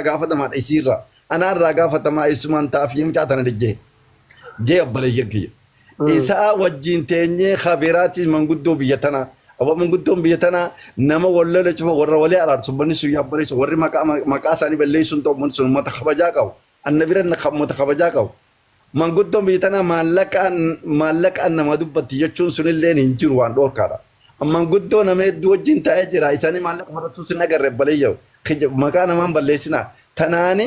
Gaafatamaadha isiirraa. Anaarraa gaafatamaa eessumaan ta'aaf mucaa tana jee. Jee obboleeyyan kiyya. Isaa wajjin teenyee kabiraatis manguddoo biyya tanaa. Abba manguddoon biyya tanaa nama wal lola cufa warra walii araarsu ummanni sun yaabboleessu warri maqaa maqaa isaanii balleessuun ta'u ummanni sun ummata kabajaa qabu. Anna bira ummata kabajaa qabu. Manguddoon biyya tanaa maallaqaan maallaqaan nama dubbatti jechuun sunillee hin jiru waan dhoorkaadha. Manguddoo nama hedduu wajjin taa'ee jira. Isaanii maallaqa fudhatuu sin agarre obboleeyyo. Maqaa namaan balleessinaa. Tanaani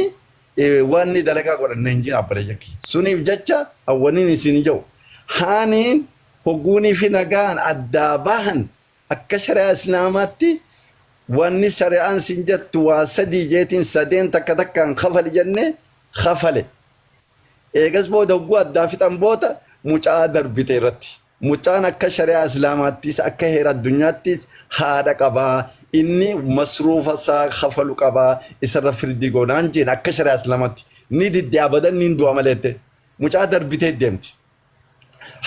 waan inni dalagaa godhanne hin jira obboleeyyo. Suniif jecha awwaniin isin hin jiru. Haaniin hogguunii fi nagaan addaa bahan akka shari'aa islaamaatti wanni shari'aan sin jettu waa sadii jeetiin sadeen takka takkaan kafali jenne kafale. Eegas booda hogguu addaa fixan booda mucaa darbite irratti. Mucaan akka shari'aa Islaamaattis akka heera addunyaattis haadha qaba. Inni masruufa isaa kafalu qaba. Isarra firdii goonaan jeen akka shari'aa Islaamaatti. Ni didde abadan niin du'a malee jette. Mucaa darbitee deemti.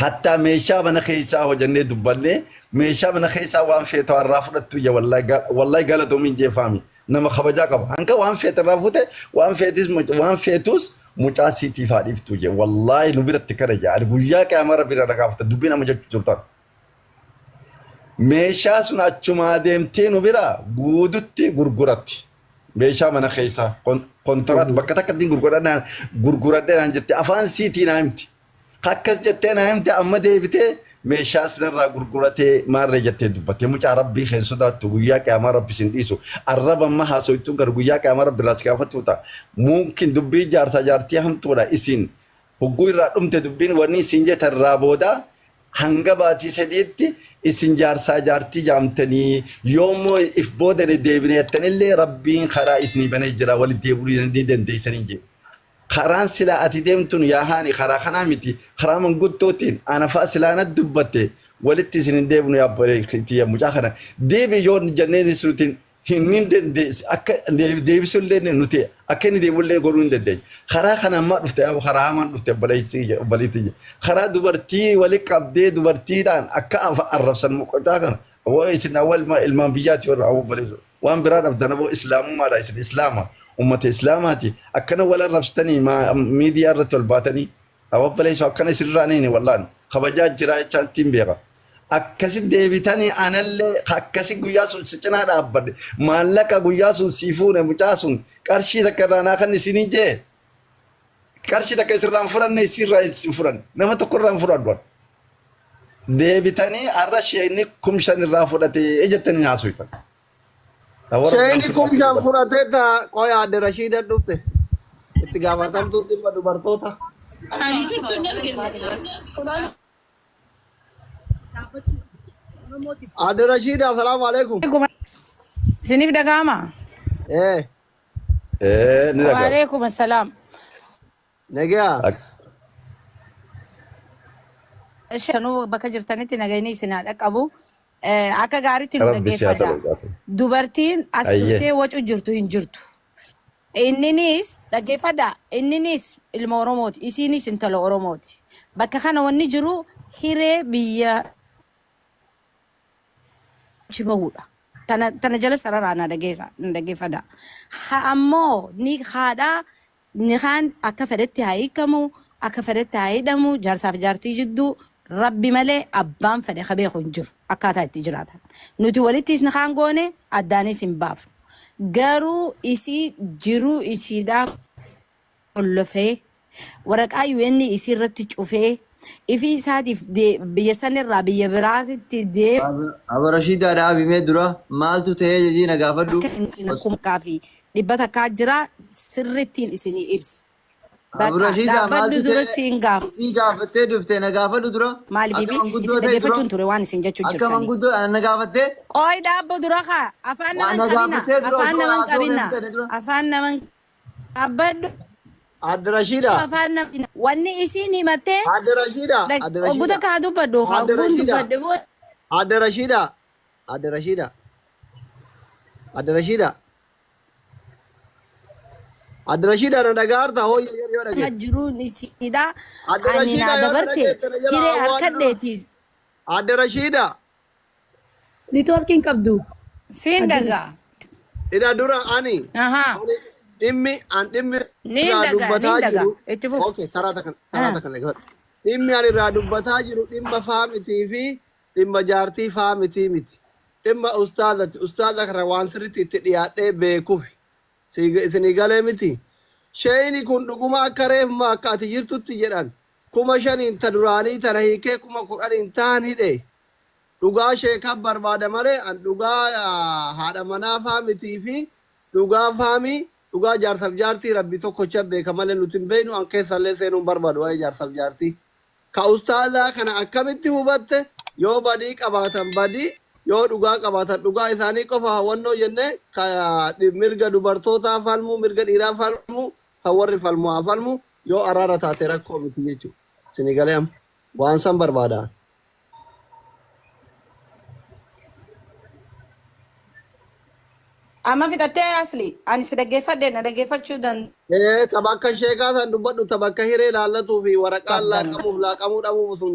Hattaa meeshaa mana keessaa hojannee dubbannee meeshaa mana keessaa waan feetu irraa fudhattu ija wallahi galatoomiin jeefaami. Nama kabajaa qaba. Hanga waan feete irraa fuute waan feetis waan feetus mucaa siitiif haa dhiiftu jee. Wallaahi nu biratti kana jee. Ani guyyaa qiyaamaa rabbi irraa na gaafata. Dubbiin amma jechuu jirtan. Meeshaa sun achumaa deemtee nu bira guututti gurguratti. Meeshaa mana keessaa kontiraat bakka takkatti gurguradhee naan jette afaan siitii naa himti. Akkas jettee naa himte amma deebitee meeshaa sinarraa gurguratee maarree jettee dubbatte. Mucaa rabbii kee hin sodaattu guyyaa qiyaamaa rabbi sin dhiisu. Arraba amma haasoytuun gara guyyaa qiyaamaa rabbi irraa si gaafatuu ta'a. Mumkin dubbii jaarsaa jaartii hamtuudha isin hogguu irraa dhumte dubbiin wanni isin jettan irraa booda hanga baatii sadiitti isin jaarsaa jaartii jaamtanii yoommoo if booda deebine jettanillee rabbiin karaa isinii banee jira walitti deebi'uu ni dandeessanii jedhe. Karaan silaa ati deemtun yaa haani karaa kanaa miti karaa manguddootiin ana fa'a silaa nat dubbatte walitti isin hin deebinu yaa obboleettii mucaa kana deebi yoo jenneenis nuti hin hin dandeessi akka deebisullee nuti akka inni deebullee godhuu hin dandeenya. Karaa kana ammaa dhufte yaa karaa hamaan dhufte obboleettii obboleettii karaa dubartii wali qabdee dubartiidhaan akka arrabsan mucaa kana woo isin awwal ilmaan biyyaati warra obboleessu. Waan biraa dhabdan aboo islaamummaadha isin islaama ummata islaamaati akkana wal arrabsitanii miidiyaa irratti ol baatanii awabbaleessu akkana isinirraa niini wallaan kabajaa jiraa jechaan ittiin beeka. Akkasi deebitanii anallee akkasi guyyaa sun si cinaa dhaabbadhe maallaqa guyyaa sun sii fuune mucaa sun qarshii takka irraa naa kan isinii jee qarshii takka isirraa hin fudhanne isirraa hin fudhanne nama tokko irraa hin fudhadhu. Deebitanii har'a sheekni 5000 irraa fudhate jettanii haasoftan. Sheekni 5000 fudhatee ta qoya adde Rashiida dhufte. Itti gaafatamtuu dhimma dubartoota. Adde Rashiida asalaamu alaikum. Isiniif dhaga'ama? Eh, Ee ni dhaga'ama. Waalaikum assalaam. Nagaa. Shanuu bakka jirtanitti nagayni isin haa dhaqqabu. Akka gaariitti nu Rabbi si haa dhaggeeffadha. ta'u. Dubartiin as dhuftee wacu jirtu hin jirtu. Inninis dhaggeeffadha. Inninis ilma Oromooti. Isiinis intala Oromooti. Bakka kana wanni jiru hiree biyya achi bahuudha. Tana tana jala sararaa na dhageessa na dhageeffadha. Ha ammoo ni haadhaa nikaan akka fedhetti haa hiikamu akka fedhetti haa hidhamu jaarsaaf jaartii jidduu rabbi malee abbaan fedhe ka beeku hin jiru akkaataa itti jiraatan. Nuti walittis nikaan goone addaanis hin baafnu. Garuu isii jiruu isiidhaa qollofee waraqaa UN isii irratti cufee ifii isaatiif biyya sanirraa biyya biraatitti deemu. Aba Rashiidaa dhaabi mee dura maaltu ta'ee jedhii na gaafadhu. Akka inni 1100 jira sirrittiin isinii ibsa. Abu Bakka Rashiidaa dhaabbadhu maaltu dura ta'ee siin gaafa. isii gaafattee dhufte na gaafadhu dura akka Maaliif isin manguddoo ta'e dura dhaggeeffachuun ture waan isin jechuu akka jirtanii. manguddoo ana na gaafattee Qooy dhaabbo dura kaa afaan waan naman na qabina gaafattee dura afaan osoo naman haasoo qabina deemtee dura. afaan naman dhaabbadhu. Adde Rashiida. Afaan namni wanni isiin himattee Adde Rashiida. Adde oggu Rashiida. takka haa dubbadhu haa Adde ogguun Rashiida. dubbadhe booda Adde Rashiida. Adde Rashiida. Adde Rashiida. Adde Rashiida na dhagaarta hooyya yoo dhageette. jiruun isiidha Adde ani Rashiida naa yoo na dabarte dhageette na jala hiree awwaadhu dura. harkadheeti Adde Rashiida. Networkiin qabdu. Siin Adde dhagaa. Ida dura ani. Ahaa. Ani Dhimmi an dhimmi Niin irraa dhagaa, dubbataa niin dhagaa. jiru. Itti fufi. Okay, karaa takka karaa Ah. takka dhaggeeffadhu. Dhimmi ani irraa dubbataa jiru dhimma faamitii fi dhimma jaartii faamitii miti. Dhimma ustaazati. Ustaaza kana waan sirriitti itti dhiyaadhee beekuuf. Isinii galee miti. Sheeyni kun dhuguma akka reefuma akka ati jirtutti jedhan 5,000 ta duraanii tana hiikee 10,000 taan hidhe. Dhugaa sheekaa barbaada malee an dhugaa haadha manaa faamitii fi dhugaa faamii dhugaa jaarsaaf jaartii rabbi tokkocha beeka malee nuti hin beeknu an keessallee seenuu hin barbaadu waa'ee jaarsaaf jaartii. Ka ustaazaa kana akkamitti hubatte yoo badii qabaatan badii yoo dhugaa qabaatan dhugaa isaanii qofa hawwannoo jennee ka mirga dubartootaa falmuu mirga dhiiraa falmuu kan warri falmu haa falmu yoo araara taate rakkoo miti jechuudha. Isinii galee amma waan san barbaada. Amma fixattee asli ani si dhaggeeffadhe na dhaggeeffachuu Ee ta bakka sheekaa san dubbadhu ta bakka hiree laallatuu fi waraqaan qabdan. laaqamuuf laaqamuu dhabuuf sun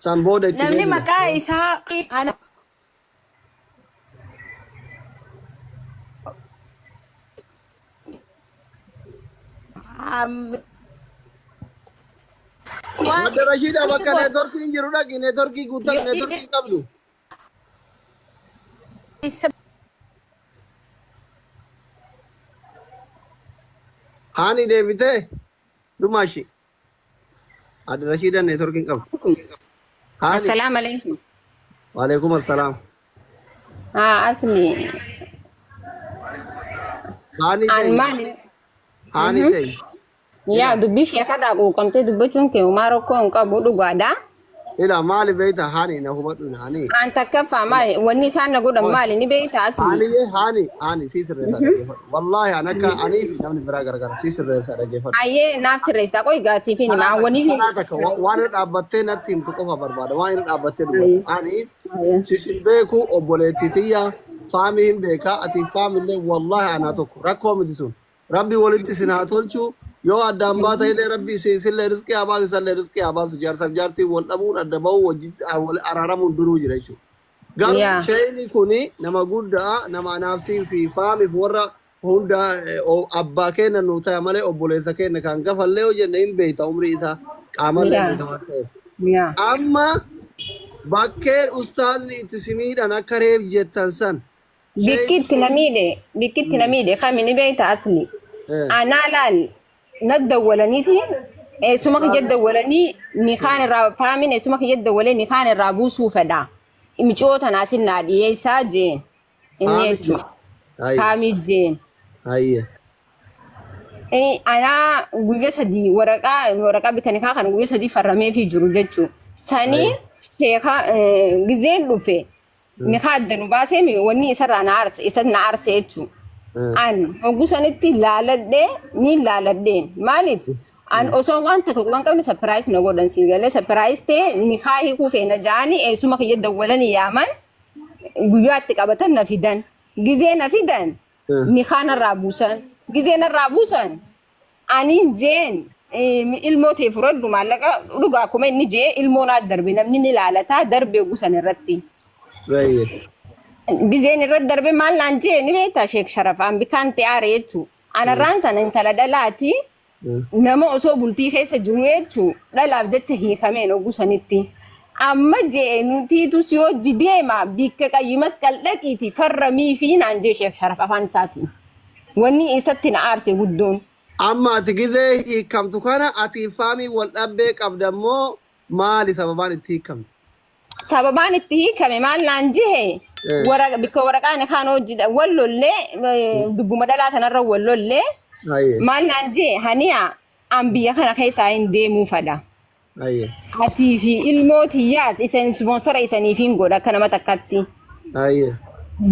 san booda itti Namni deebina. maqaa isaa ana waan Madda Rashiidha bakka neetworkiin jiru dhaqi neetworkii guuttadhu neetworkii hin qabdu. Haani deebitee dhumaashi. Adda Rashiidha neetworkii hin qabdu. Haani. Assalamu alaikum. Waalaikum assalaam. Haa asli Haani an teenya. maali? Haani teenya. Yaa dubbii sheekarraa quuqamtee dubbachuun kee homaa rakkoo hin qabu dhugaadha. Ila maali beekta haani na hubadhu haani. An takkaffaa maali wanni isaan na godhan maali ni beekta asli. Haani haani haani si sirreessa dhaggeeffadhu. Wallaahi an akka anii fi namni biraa gargara si sirreessa dhaggeeffadhu. Ayyee naaf sirreessa qoy gaasiif hin himaa wanni Karaa takka waan irra dhaabbattee natti himtu qofa barbaada. Waan irra dhaabbattee dubbatu. Ani sisin beeku obboleettii tiyya faamii hin beekaa ati faamillee wallaahi anaa tokko rakkoo miti sun. Rabbi walitti isin haa tolchu yoo addaan baata illee rabbi isin isillee rizqii haa baasu isallee rizqii haa baasu jaarsaaf jaartiin wal dhabuun adda bahuu wajjin wal araaramuun duruu jira jechuudha. Garuu Yaa. sheeyni kuni nama guddaa nama anaafsii fi faamiif warra hunda abbaa keenya nu ta'a malee obboleessa keenya kan gafallee yoo jenne hin beekta umrii isaa qaamallee Yaa. beekta waan ta'eef. Yaa. Amma bakkeen ustaazni itti si miidhan akka reef jettan san Bikki itti na miidhe bikki itti na miidhe kami ni beekta asli. Anaa laal na dawwalaniiti eessuma kiyya dawwalanii ni kaan irraa faamin eessuma kiyya dawwalee ni kaan irraa buusuu fedha. Micoo tanaa sin naa dhiyeessaa jeen inni Faamii jechuudha. Ayye. Faamii jeen. Ayye. Anaa guyya sadii waraqaa waraqaa bitanii kaa kana guyya sadii farrameefii jiru jechuudha. Sanii sheekaa gizeen dhufe nikaa adda nu baasee mi wanni isarraa na aarse isa na aarse jechuudha. An hogguu sanitti laaladhee ni laaladheen maaliif an osoo waan takka quban qabne sapiraayis na godhan sii galee sapiraayis ta'e nikaa hiikuu feena ja'anii eessuma kiyya dawwalanii yaaman guyyaatti qabatan na fidan gizee na fidan nikaa narraa buusan gizee narraa buusan aniin jeen ilmoo tee fudhadhu maallaqa dhugaa akkuma inni jee ilmoo naa darbe namni ni laalataa darbe gusan irratti. Baay'ee. Gizeen irratti darbe maal naan jee ni beektaa Sheek Sharafaan bikaan ta'aare jechuu. Anarraan tana intala dhalaati nama osoo bultii keessa jiru jechuu dhalaaf jecha hiikameen ogusanitti. Amma jee nutiitu si hojii deema bikka qayyi masqal dhaqiiti farramii fi naan jee Sheek Sharaf afaan isaatiin. Wanni isatti na aarse guddoon. Amma ati gizee hiikamtu kana ati faamii wal dhabbee qabda moo maali sababaan itti hiikamte? Sababaan itti hiikame maal naan jihe bikka waraqaan kaan hojii wal lollee dubbuma dhalaa tanarra wal lollee Ayyee. maal naan jihe haniya an biyya kana keessaa hin deemuu fadha. Ayyee. Atii fi ilmoo tiyyaas isan ispoonsora isaniif hin godha akka nama takkatti. Ayyee.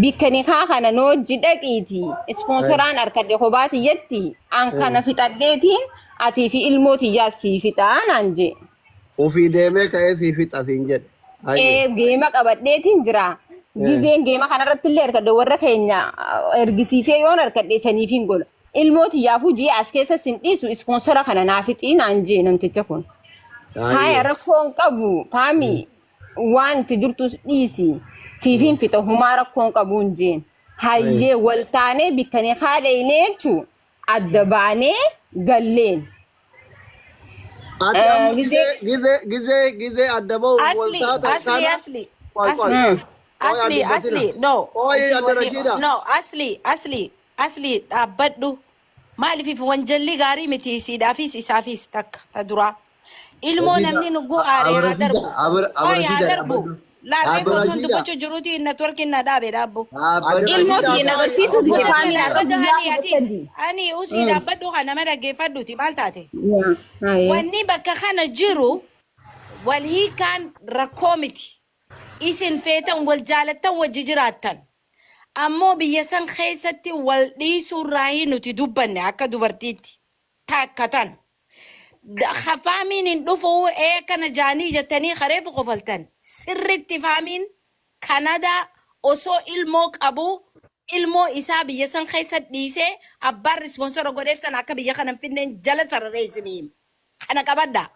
Bikka nikaa kana noojji dhaqiiti ispoonsoraan harkadhe kophaa tiyyatti an kana fixadheetiin atii fi ilmoo tiyyaas sii fixaa naan jee. Ofii deemee ka'ee sii fixa siin jedhe. Ayyee. Geema qabadheetiin jira. Gizeen geema kanarratti illee harkadhe warra keenya ergisiisee yoon harkadhe saniif hin godha. Ilmoo tiyyaafuu ji'a as keessa sin dhiisu ispoonsora kana naa fixii naan jee namticha kun. Haya Ayyee. rakkoon qabu taami waan itti jirtus dhiisi siif hin fixa humaa rakkoon qabuun jeen. Hayyee wal taanee bikkanii haadha inni jechuun. Adda baanee galleen. Ati amma Gizee gizee gizee gizee gizee adda bahuuf wal Asli, taatan asli, kana asli, qoy qoy asli, qoy asli, dubbatina. Asli, no. Qoy Isin adda wali, Rashiida. no, asli, asli, asli, dhaabbadhu. Maaliif wanjalli gaarii miti isiidhaafis isaafis takka ta duraa. Ilmoo Rashida, namni nugguu aaree haa Rashida, darbu. Qoy haa Rashida, darbu. dhaabbadhu. Laarree Adda osoo Rashiida. dubbachuu jiruuti networkiin na dhaabe dhaabbu. Dhaabbadhu. Ilmoo Adda tiyya Rashiida na agarsiisuu qoy dide Obbolo kee faamiin har'a dhaabbadhu guyyaa hani kudha atis. sadii. Ani usii dhaabbadhu kan nama dhaggeeffadhuuti maal taate? Yaa, haye. Wanni bakka kana jiru wal hiikaan rakkoo miti. Isin feetan wal jaalattan wajji jiraattan. Ammoo biyya san keessatti wal dhiisuurraahi nuti dubbanne akka dubartiitti. Takka tan. Faamiin hin dhufu ee kana jaanii jettanii kareefu kofaltan. Sirritti faamiin Kanadaa osoo ilmoo qabu ilmoo isaa biyya san keessa dhiisee abbaan sponsor godheef sana akka biyya kana hin finneen jala sararee isinii hima. Kana qabadha.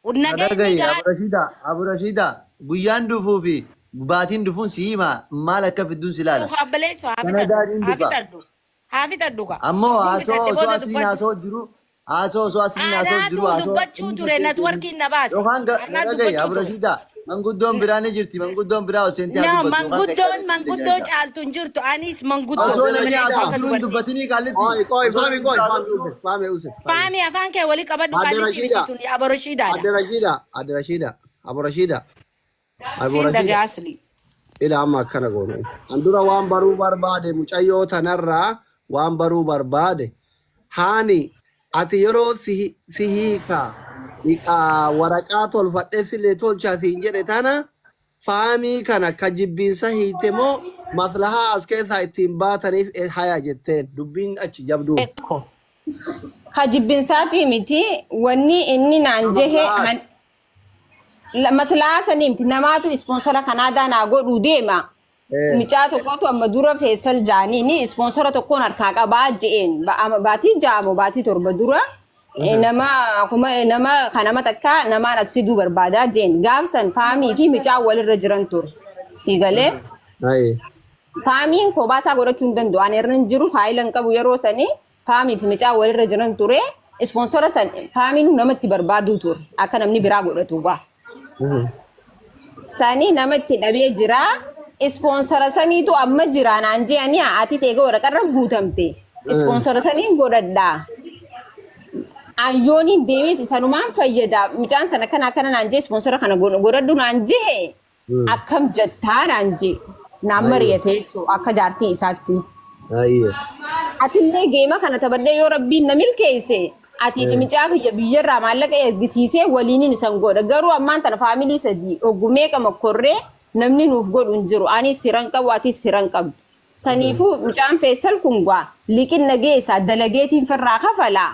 Nageenyi Dhagahi gahaa Abu Rashida, Abu Rashida, guyyaan dhufuu fi baatiin dhufuun si hima maal akka fidduun si ilaala. Habbaleessu haa fixadhu. Kanadaadhiin Haa dhufa. fixadhu. Haa fixadhu ka. Ammoo Kun haasoo fixadhe osoo booda asliin dubbadhu. haasoo jiru, haasoo osoo asliin haasoo jiru, Anaatu haasoo dubbachuu inni ture fakkeessee networkiin na baase. yookaan Anaa dhagahi dubbachuu Abu ture. Rashida, manguddoon biraa ni jirti, manguddoon biraa ol seentee haa No, dubbattu yookaan manguddoon keessaa manguddoo caaltu hin jirtu. Anis manguddoo Osoo nama namni leessu haasoo akka jiru hin dubartiitti. dubbatinii qaallitti. Qoy qoy Osoo faami namni qoy haasoo faami jiru. use faami use faami. Faami afaan kee walii qabadhu Adda qaallitti miti Rashiida. tuni Abu Rashiidaadha. Adda Rashiida. Adda Rashiida. Abu Rashiida. Abu Siin Rashiida. dhagaa asli. Ila amma akkana goone. An dura waan baruu barbaade mucayyoo tanarraa waan baruu barbaade. Haani ati yeroo si si hiika waraqaa tolfadhee silee tolchaa siin jedhe tana faamii kana ka jibbiinsa hiite moo maslahaa as keessaa ittiin baataniif haya jetteen dubbiin achi jabduu. Ekko. Ka jibbinsaatii miti wanni inni naan jehe Maslahaa. Maslahaa sanii miti namaatu sponsor Kanaadaa naa godhuu deema. Mucaa tokkotu amma dura Feesal jaaniini sponsor tokkoon harkaa qabaa je'een baatii 6 moo baatii 7 dura nama kuma nama kan nama takka namaan as fiduu barbaadaa jeen gaafsan faamii fi mucaa walirra jiran ture. Si galee faamiin kophaa isaa godhachuu hin danda'u. Ani irra hin jiru faayila hin qabu yeroo sanii faamii fi mucaa walirra jiran ture. Sponsor san faamiin namatti barbaaduu ture akka namni biraa godhatu baa. Sanii namatti dhabee jira. Sponsor saniitu amma jira naan je'anii atis eega waraqarra guutamte. Sponsor saniin godhadhaa. Ayyooniin deemees isanumaan fayyada. Mucaan sana akkana akkana naan jee sponsor kana godhadhu naan jehe akkam jettaa naan jee. Naan mari'ate jechuudha akka jaartii isaatti. Atillee geema kana taphadhee yoo rabbiin na milkeesse atii fi mucaa kiyya biyyarraa maallaqa ergisiisee waliinin isan godha. Garuu ammaan tana faamilii sadii oggumee qama korree namni nuuf godhu hin jiru. Anis firan qabu atis firan qabdu. Saniifuu mucaan Feesal kun gaa liqinna geessaa dalageetiin firraa kafalaa.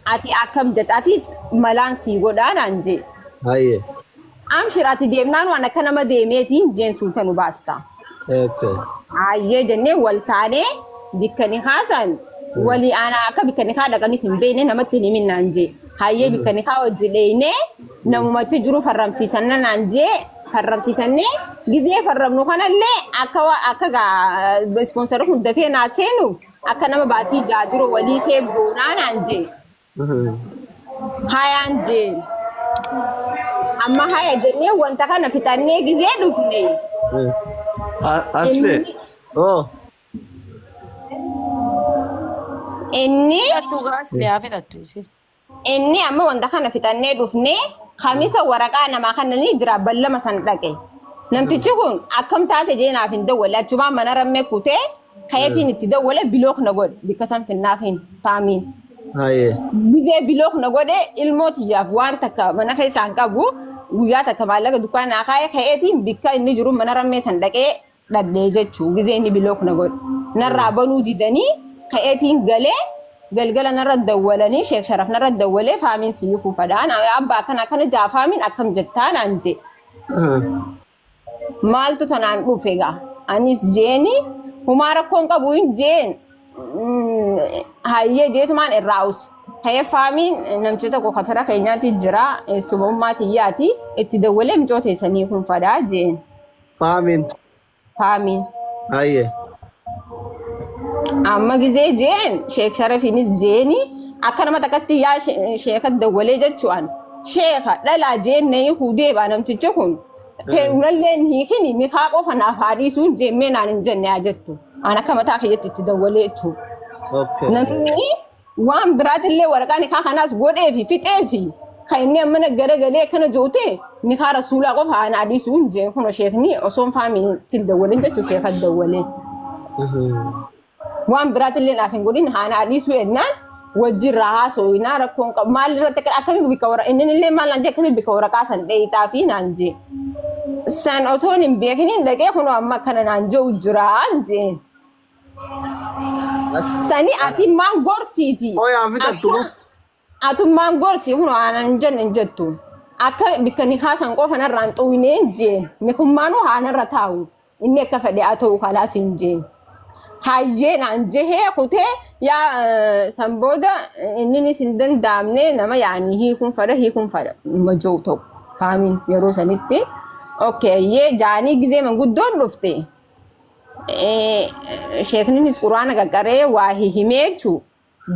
Ati akkam jetta atis malaan sii godhaa naan jee. Amshir ati deemnaan waan akka nama deemeetiin jeen suuta nu baasta. Hayyee jennee wal taanee bikka ni kaasan walii aanaa akka bikka ni kaa dhaqanis hin beekne namatti hin himin naan jee. Hayyee bikka ni kaa hojii dheeyne namumatti jiru farramsiisanna naan jee farramsiisannee gizee farramnu kanallee akka akka gaa sponsor kun dafee naa seenuuf akka nama baatii 6 dura walii kee goonaa naan jee. Hayaan jeen. Amma haya jennee wanta kana fixannee gizee dhufne. Asle. Oh. Inni Fixattu gaa asli haa fixattu isin. Inni amma wanta kana fixannee dhufne kamisa waraqaa namaa kana ni jira ballama san dhaqe. Namtichi kun akkam taate jee naaf hin dawwale achumaan mana rammee kutee kayetiin itti dawwale block na godhe bikka san finnaaf hin faamiin. Gizee block na godhe ilmoo tiyyaaf waan takka mana keessaa hin qabu guyyaa takka maallaqa dukkaanaa kaayee kayeetiin bikka inni jiru mana rammee san dhaqee dhaqee jechuu gizee inni block na godhe. Narraa banuu didanii ka'eetiin galee galgala narra dawwalanii Sheek Sharaf narra dawwalee faamiin si hiikuu fadhaan abbaa akkana akkana jaa faamiin akkam jettaa naan jee. Maaltu tanaan dhufe gaa anis jeeni humaa rakkoon qabu hin jeen hayyee jeetumaan irraa use. Ta'ee faamiin namtichi tokko kafira keenyaatti jira eessumummaa tiyyaati itti dawwalee micoo teessanii kun fadhaa jeen. Faamiin. Faamiin. Hayyee. Amma gizee jeen Sheek Sharafiinis jeeni akka nama takkatti yaa sheeka dawwalee jechuudhaan sheeka dhalaa jeen na hiikuu deebaa namtichi kun feerunallee hin hiikini nikaa qofa naaf haa dhiisuun jeemmee naan hin jenne haa jettu. An akka mataa kiyyatti itti dawwalee jechuudha. Okay. Namni waan biraatillee waraqaa nikaa kanaas godhee fi fixee fi kan inni ammana garagalee akkana joote nikaa rasuulaa qofa haa naa dhiisuun jeen kun sheekni osoo hin faamiin dawwalin jechuun sheeka dawwalee. Waan biraatillee naaf hin godhin haa naa dhiisuu jennaan wajjirraa haasooyinaa rakkoon qabu maal irratti akkamii bika wara inni illee maal naan jee akkamii bika waraqaa san dheeyxaa fi naan jee. San osoo hin beekiniin dhaqee kunoo amma akkana naan jiru jiraan jeen. Sani atimmaan gorsiiti. Ooyaa fixattu moo? Atummaan gorsi kun aanan hin jenne hin jettu. Akka bikka nikaa san qofa narraan xuwinee hin jeen. Nikummaanuu haanarra taa'u. Inni akka fedhe haa ta'u kalaas hin jeen. Hayyee naan jehee kutee yaa san booda inninis hin danda'amne nama yaani hiikuun fedha hiikuun fedha nama jiru tokko faamiin yeroo sanitti. Okay yee jaanii gizee manguddoon dhufte. Sheekninis quraana qaqqaree waa hihimee jechuun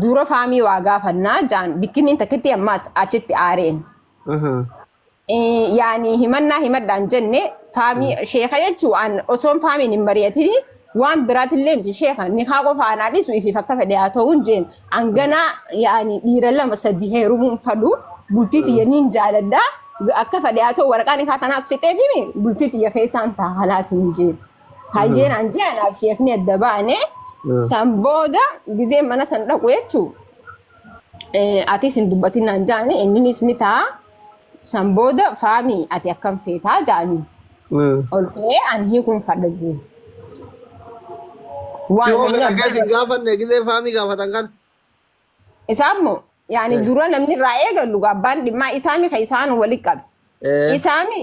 dura faamii waa gaafannaa jaan bikkinni takkitti ammaas achitti aareen. Yaani himannaa himadhaan jenne faamii sheeka jechuun an osoon faamiin hin mari'atin waan biraatillee miti sheeka nikaa qofa anaa dhiisu ifiif akka fedhe haa ta'uun jeen anganaa yaani dhiira lama sadi heerumuun fadhu bultii tiyya niin jaaladhaa akka fedhe haa ta'u waraqaa nikaa tanaas fixee fi bultii tiyya keessaan ta'a kalaas hin jeen. Hayyeen an jee anaaf sheekni adda baane san booda gizeen mana san dhaqu jechuun atis hin dubbatin naan jaani inninis ni ta'a. San booda faamii ati akkam feetaa jaani ol ka'ee an hiikuun fadha jeen. Waan Yoo namni fedha abbaa keetiin gaafanne gizee faamii gaafatan kana. Isaan moo yaani dura namni irraa eegalu abbaan dhimmaa isaami ka isaan wali qabe. Isaami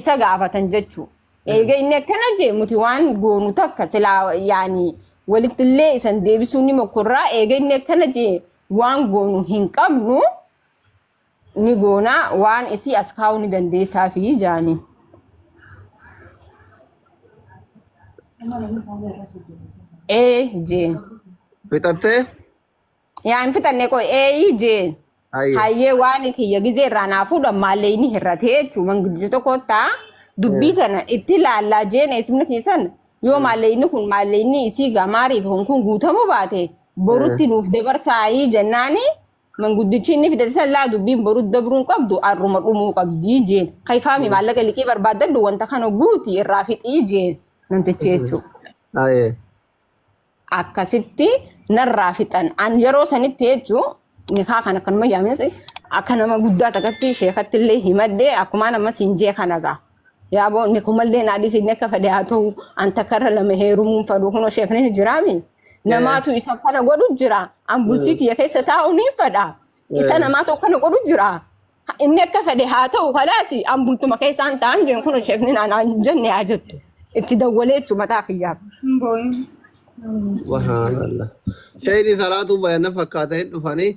isa gaafatan jechuu. Eega inni akkana jee nuti waan goonu takka silaa yaani walittillee isan deebisuu ni mokorraa eega inni akkana jee waan goonu hin qabnu ni goonaa waan isii as kaa'uu ni dandeessaa fi jaani. Ee jeen. Fixattee? Yaa hin fixanne qoy ee jeen. Ayyee. Hayyee waan kiyya gizee irraa naa fuudhan maallee inni hir'atee jechuun manguddicha tokko ta'a. Dubbii tana itti ilaallaa jeen eessumni keessan yoo maallee inni kun maallee inni isii gamaariif kun guutamuu baate borutti nuuf dabarsaayii jennaani manguddichi inni fidate san laa dubbiin borutti dabruun qabdu arruma dhumuu qabdii jeen. Kaifaami maallaqa liqii barbaaddadhu wanta kana guuti irraa fixii jeen namtichi jechuudha. Ayyee. Akkasitti narraa fixan. An yeroo sanitti jechuun nikaa kana akkanuma yaamines akka nama guddaa takkatti sheekatti illee himadhee akkuma nama siin jee kana gaa. Yaaboo nikumallee naa dhiisi inni akka fedhe haa ta'u an takkarra lama heerumuun fedhu kunoo sheekni ni jiraami. Namaatu isa kana godhu jira. An bultii tiyya keessa taa'u ni fedha. Isa namaatu akkana godhu jira. Inni akka fedhe haa ta'u kalaasi an bultuma keessaan ta'an jeen kunoo sheekni naan jenne haa jettu. Itti dawwalee jechuun mataa kiyyaaf. Subhanallah. Shayni salaatu bayanna fakkaata hin dhufanii.